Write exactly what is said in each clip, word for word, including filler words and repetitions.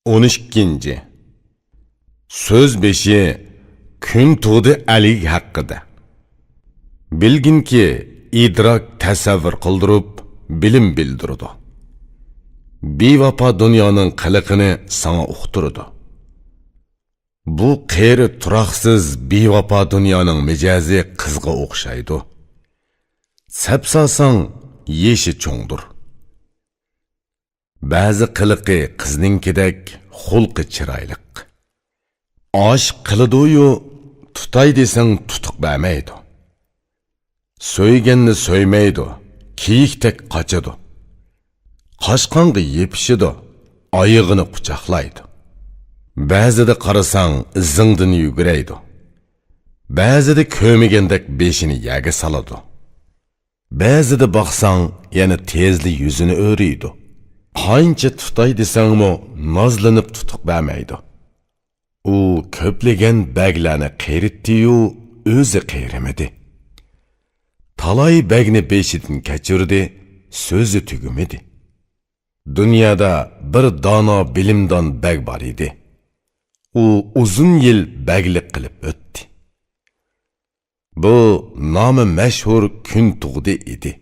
ئون ئىككىنچى. سۆز بېشى: كۈن تۇغدى ئەلىگ ھەققىدە. بىلگىنكى، ئىدراك تەسەۋۋۇر قىلدۇرۇپ، بىلىم بىلدۈرىدۇ. بىۋاپا دۇنيانىڭ قىلىقىنى ساڭا ئۇقتۇرىدۇ. بۇ قېرى تۇراقسىز بىۋاپا دۇنيانىڭ مىجەزى قىزغا ئوخشايدۇ. سەپ سالساڭ، يېشى چوڭدۇر. بەزى قىلىقى قىزنىڭكىدەك، خۇلقى چىرايلىق. ئاشىق قىلىدۇيۇ، تۇتاي دېسەڭ تۇتۇق بەرمەيدۇ. سۆيگەننى سۆيمەيدۇ، كېيىكتەك قاچىدۇ. قاچقانغا يېپىشىدۇ، ئايىغىنى قۇچاقلايدۇ. بەزىدە قارىساڭ ئىزىڭدىن يۈگۈرەيدۇ. بەزىدە كۆرمىگەندەك بېشىنى يەرگە سالىدۇ. بەزىدە باقساڭ يەنە تېزلا يۈزىنى ئۆرۈيدۇ. قانچە تۇتاي دېسەڭمۇ نازلىنىپ تۇتۇق بەرمەيدۇ. ئۇ كۆپلىگەن بەگلەرنى قېرىتتى-يۇ، ئۆزى قېرىمىدى. تالاي بەگنى بېشىدىن كەچۈردى، سۆزى تۈگىمىدى. دۇنيادا بىر دانا بىلىمدان بەگ بار ئىدى. ئۇ ئۇزۇن يىل بەگلىك قىلىپ ئۆتتى. بۇ نامى مەشھۇر كۈن تۇغدى ئىدى.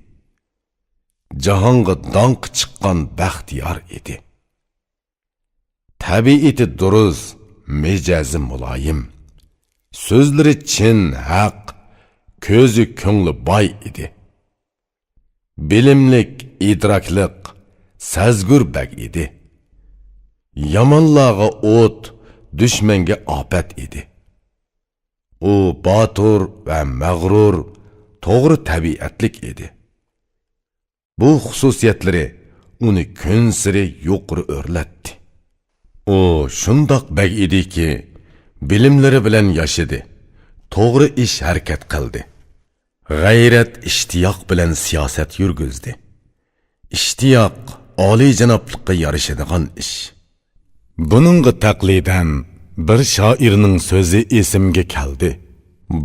جاھانغا داڭقى چىققان بەختىيار ئىدى. تەبىئىتى دۇرۇس، مىجەزى مۇلايىم. سۆزلىرى چىن، ھەق، كۆزى، كۆڭلى باي ئىدى. بىلىملىك، ئىدراكلىق، سەزگۈر بەگ ئىدى. يامانلارغا ئوت، دۈشمەنگە ئاپەت ئىدى. ئۇ باتۇر ۋە مەغرۇر، توغرا تەبىئەتلىك ئىدى. بۇ خۇسۇسىيەتلىرى ئۇنى كۈنسېرى يۇقىرى ئۆرلەتتى. ئۇ شۇنداق بەگ ئىدىكى، بىلىملىرى بىلەن ياشىدى، توغرا ئىش ھەرىكەت قىلدى. غەيرەت، ئىشتىياق بىلەن سىياسەت يۈرگۈزدى. ئىشتىياق ئالىيجانابلىققا يارىشىدىغان ئىش. بۇنىڭغا تەقلىدەن بىر شائىرنىڭ سۆزى ئېسىمگە كەلدى: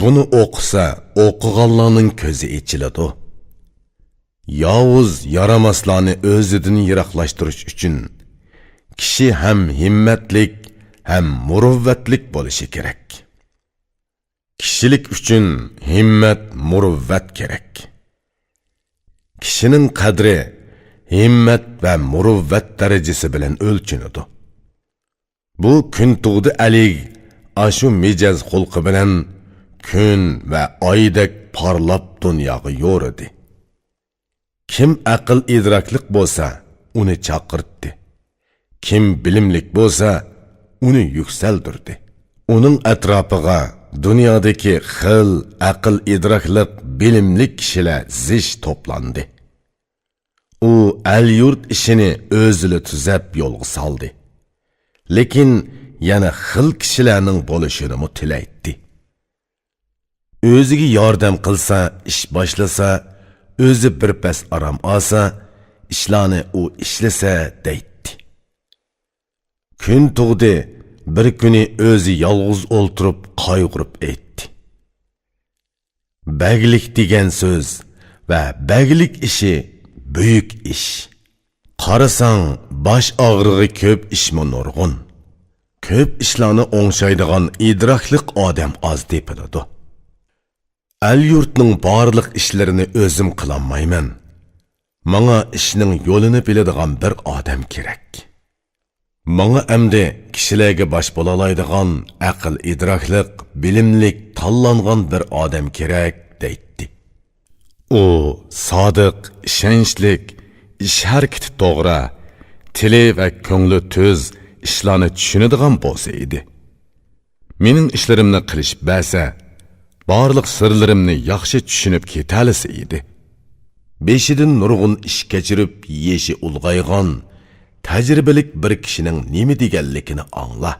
بۇنى ئوقۇسا، ئوقۇغانلارنىڭ كۆزى ئېچىلىدۇ. ياۋۇز، يارىماسلارنى ئۆزىدىن يىراقلاشتۇرۇش ئۈچۈن كىشى ھەم ھىممەتلىك، ھەم مۇرۇۋۋەتلىك بولۇشى كېرەك. كىشىلىك ئۈچۈن ھىممەت، مۇرۇۋۋەت كېرەك. كىشىنىڭ قەدرى ھىممەت ۋە مۇرۇۋۋەت دەرىجىسى بىلەن ئۆلچىنىدۇ. بۇ كۈن تۇغدى ئەلىگ ئاشۇ مىجەز خۇلقى بىلەن كۈن ۋە ئايدەك پارلاپ دۇنياغا يورۇدى. كىم ئەقىل ئىدراكلىق بولسا، ئۇنى چاقىرتتى. كىم بىلىملىك بولسا، ئۇنى يۈكسەلدۈردى. ئۇنىڭ ئەتراپىغا دۇنيادىكى خىل ئەقىل ئىدراكلىق، بىلىملىك كىشىلەر زىچ توپلاندى. ئۇ ئەل-يۇرت ئىشىنى ئۆزىلا تۈزەپ يولغا سالدى. لېكىن يەنە خىل كىشىلەرنىڭ بولۇشىنىمۇ تىلەيتتى. ئۆزىگە ياردەم قىلسا، ئىش باشلىسا، ئۆزى بىر پەس ئارام ئالسا، ئىشلارنى ئۇ ئىشلىسە دەيتتى. كۈن تۇغدى، بىر كۈنى ئۆزى يالغۇز ئولتۇرۇپ قايغۇرۇپ ئېيتتى: بەگلىك دېگەن سۆز ۋە بەگلىك ئىشى بۈيۈك ئىش. قارىساڭ، باش ئاغرىغى كۆپ ئىشمۇ نۇرغۇن. كۆپ ئىشلارنى ئوڭشايدىغان ئىدراكلىق ئادەم ئاز تېپىلىدۇ. ئەل-يۇرتنىڭ بارلىق ئىشلىرىنى ئۆزۈم قىلالمايمەن. ماڭا ئىشنىڭ يولىنى بىلىدىغان بىر ئادەم كېرەك. ماڭا ئەمدى كىشىلەرگە باش بولالايدىغان ئەقىل-ئىدراكلىق، بىلىملىك، تاللانغان بىر ئادەم كېرەك، دەيتتى. ئۇ سادىق، ئىشەنچلىك، ئىش-ھەرىكىتى توغرا، تىلى ۋە كۆڭلى تۈز، ئىشلارنى چۈشىنىدىغان بولسا ئىدى. مېنىڭ ئىشلىرىمنى قىلىشىپ بەرسە، بارلىق سىرلىرىمنى ياخشى چۈشىنىپ كېتەلىسە ئىدى. بېشىدىن نۇرغۇن ئىش كەچۈرۈپ، يېشى ئۇلغايغان، تەجرىبىلىك بىر كىشىنىڭ نېمە دېگەنلىكىنى ئاڭلا.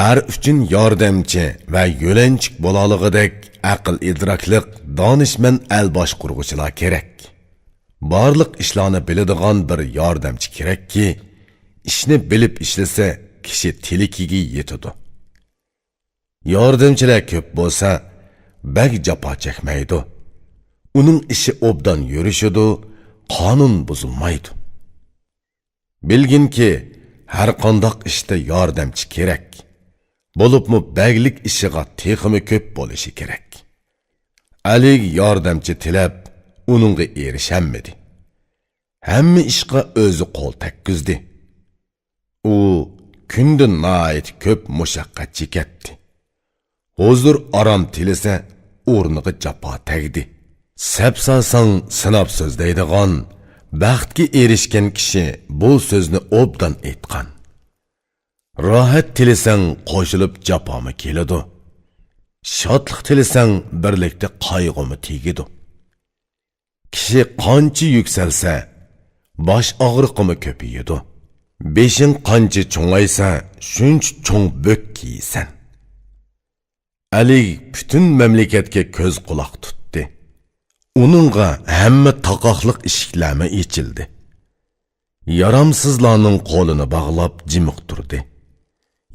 ئەر ئۈچۈن ياردەمچى ۋە يۆلەنچۈك بولالىغۇدەك ئەقىل-ئىدراكلىق، دانىشمەن ئەل باشقۇرغۇچىلار كېرەك. بارلىق ئىشلارنى بىلىدىغان بىر ياردەمچى كېرەككى، ئىشنى بىلىپ ئىشلىسە، كىشى تىلىكىگە يېتىدۇ. ياردەمچىلەر كۆپ بولسا، بەگ جاپا چەكمەيدۇ. ئۇنىڭ ئىشى ئوبدان يۈرۈشىدۇ، قانۇن بۇزۇلمايدۇ. بىلگىنكى، ھەرقانداق ئىشتا ياردەمچى كېرەك. بولۇپمۇ بەگلىك ئىشىغا تېخىمۇ كۆپ بولۇشى كېرەك. ئەلىگە ياردەمچى تىلەپ، ئۇنىڭغا ئېرىشەلمىدى. ھەممە ئىشقا ئۆزى قول تەگكۈزدى. ئۇ كۈندە ناھايىتى كۆپ مۇشەققەت چېكەتتى. ھۇزۇر-ئارام تىلىسە، ئورنىغا جاپا تەگدى. سەپساساڭ سىناپ سۆزلەيدىغان، بەختكە ئېرىشكەن كىشى بۇ سۆزنى ئوبدان ئېيتقان. راھەت تىلىسەڭ، قوشۇلۇپ جاپامۇ كېلىدۇ. شادلىق تىلىسەڭ، بىرلىكتە قايغۇمۇ تېگىدۇ. كىشى قانچە يۈكسەلسە، باش ئاغرىقىمۇ كۆپىيىدۇ. بېشىڭ قانچە چوڭايسا، شۇنچە چوڭ بۆك كىيىسەن. ئەلىگ پۈتۈن مەملىكەتكە كۆز-قۇلاق تۇتتى. ئۇنىڭغا ھەممە تاقاقلىق ئىشىكلەرمۇ ئېچىلدى. يارامسىزلارنىڭ قولىنى باغلاپ جىمىق تۇردى.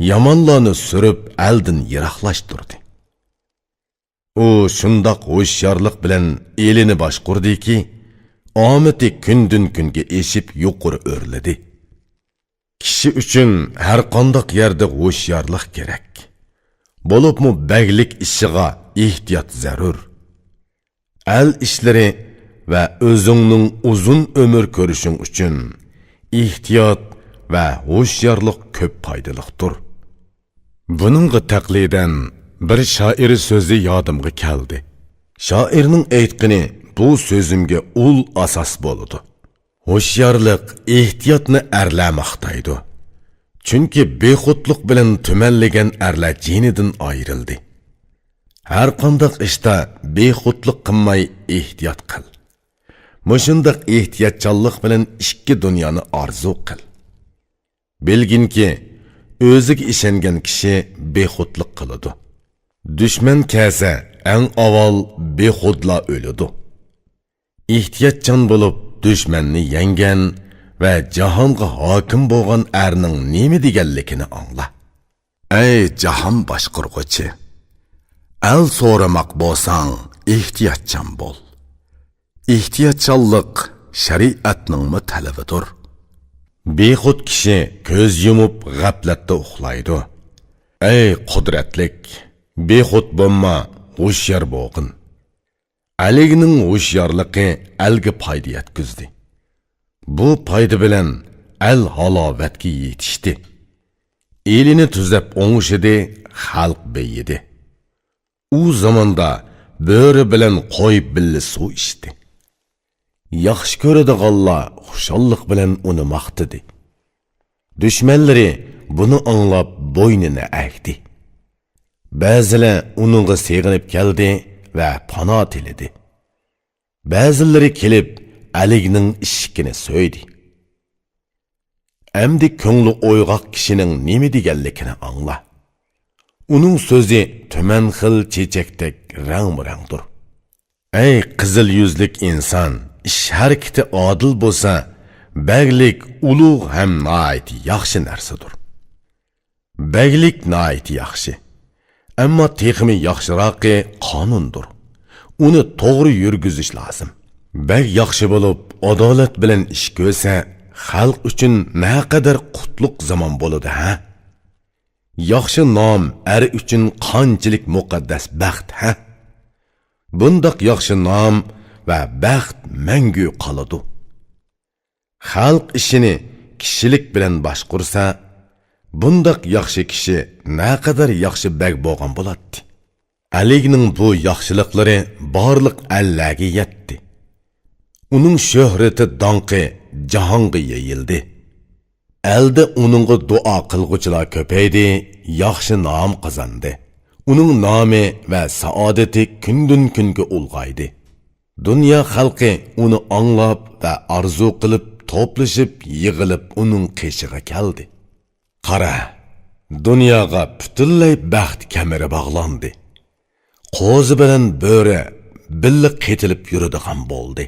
يامانلارنى سۈرۈپ ئەلدىن يىراقلاشتۇردى. ئۇ شۇنداق ھوشيارلىق بىلەن ئېلىنى باشقۇردىكى، ئامىتى كۈندىن-كۈنگە ئېشىپ يۇقىرى ئۆرلىدى. كىشى ئۈچۈن ھەرقانداق يەردە ھوشيارلىق كېرەك. بولۇپمۇ بەگلىك ئىشىغا ئېھتىيات زەرۇر. ئەل ئىشلىرى ۋە ئۆزۈڭنىڭ ئۇزۇن ئۆمۈر كۆرۈشۈڭ ئۈچۈن ئېھتىيات ۋە ھوشيارلىق كۆپ پايدىلىقتۇر. بۇنىڭغا تەقلىدەن بىر شائىر سۆزى يادىمغا كەلدى. شائىرنىڭ ئېيتقىنى بۇ سۆزۈمگە ئۇل ئاساس بولىدۇ. ھوشيارلىق، ئېھتىياتنى ئەرلەر ماختايدۇ. چۈنكى بىخۇدلۇق بىلەن تۈمەنلىگەن ئەرلەر جېنىدىن ئايرىلدى. ھەرقانداق ئىشتا بىخۇدلۇق قىلماي ئېھتىيات قىل. مۇشۇنداق ئېھتىياتچانلىق بىلەن ئىككى دۇنيانى ئارزۇ قىل. بىلگىنكى، ئۆزىگە ئىشەنگەن كىشى بىخۇدلۇق قىلىدۇ. دۈشمەن كەلسە، ئەڭ ئاۋۋال بىخۇدلا ئۆلىدۇ. ئېھتىياتچان بولۇپ، دۈشمەننى يەڭگەن ۋە جاھانغا ھاكىم بولغان ئەرنىڭ نېمە دېگەنلىكىنى ئاڭلا. ئەي جاھان باشقۇرغۇچى! ئەل سورىماق بولساڭ، ئېھتىياتچان بول. ئېھتىياتچانلىق شەرىئەتنىڭمۇ تەلىپىدۇر. بىخۇد كىشى كۆز يۇمۇپ غەپلەتتە ئۇخلايدۇ. ئەي قۇدرەتلىك، بىخۇد بولما، ھوشيار بولغىن. ئەلىگنىڭ ھوشيارلىقى ئەلگە پايدا يەتكۈزدى. بۇ پايدا بىلەن ئەل ھالاۋەتكە يېتىشتى. ئېلىنى تۈزەپ ئوڭشىدى، خەلق بېيىدى. ئۇ زاماندا بۆرە بىلەن قوي بىللە سۇ ئىچتى. ياخشى كۆرىدىغانلار خۇشاللىق بىلەن ئۇنى ماختىدى. دۈشمەنلىرى بۇنى ئاڭلاپ بوينىنى ئەگدى. بەزىلەر ئۇنىڭغا سېغىنىپ كەلدى ۋە پانا تىلىدى. بەزىلىرى كېلىپ ئەلىگنىڭ ئىشىكىنى سۆيدى. ئەمدى كۆڭلى ئويغاق كىشىنىڭ نېمە دېگەنلىكىنى ئاڭلا. ئۇنىڭ سۆزى تۈمەن خىل چېچەكتەك رەڭمۇرەڭدۇر. ئەي قىزىل يۈزلۈك ئىنسان، ئىش ھەرىكىتى ئادىل بولسا، بەگلىك ئۇلۇغ ھەم ناھايىتى ياخشى نەرسىدۇر. بەگلىك ناھايىتى ياخشى. ئەمما تېخىمۇ ياخشىراقى قانۇندۇر. ئۇنى توغرا يۈرگۈزۈش لازىم. بەگ ياخشى بولۇپ، ئادالەت بىلەن ئىش كۆرسە، خەلق ئۈچۈن نەقەدەر قۇتلۇق زامان بولىدۇ، ھە؟ ياخشى نام ئەر ئۈچۈن قانچىلىك مۇقەددەس بەخت، ھە؟ بۇنداق ياخشى نام ۋە بەخت مەڭگۈ قالىدۇ. خەلق ئىشىنى كىشىلىك بىلەن باشقۇرسا، بۇنداق ياخشى كىشى نەقەدەر ياخشى بەگ بولغان بولاتتى. ئەلىگنىڭ بۇ ياخشىلىقلىرى بارلىق ئەللەرگە يەتتى. ئۇنىڭ شۆھرىتى، داڭقى جاھانغا يېيىلدى. ئەلدە ئۇنىڭغا دۇئا قىلغۇچىلار كۆپەيدى، ياخشى نام قازاندى. ئۇنىڭ نامى ۋە سائادىتى كۈندىن-كۈنگە ئۇلغايدى. دۇنيا خەلقى ئۇنى ئاڭلاپ ۋە ئارزۇ قىلىپ، توپلىشىپ، يىغىلىپ ئۇنىڭ قېشىغا كەلدى. قارا، دۇنياغا پۈتۈنلەي بەخت كەمىرى باغلاندى. قوزا بىلەن بۆرە بىللە قېتىلىپ يۈرىدىغان بولدى.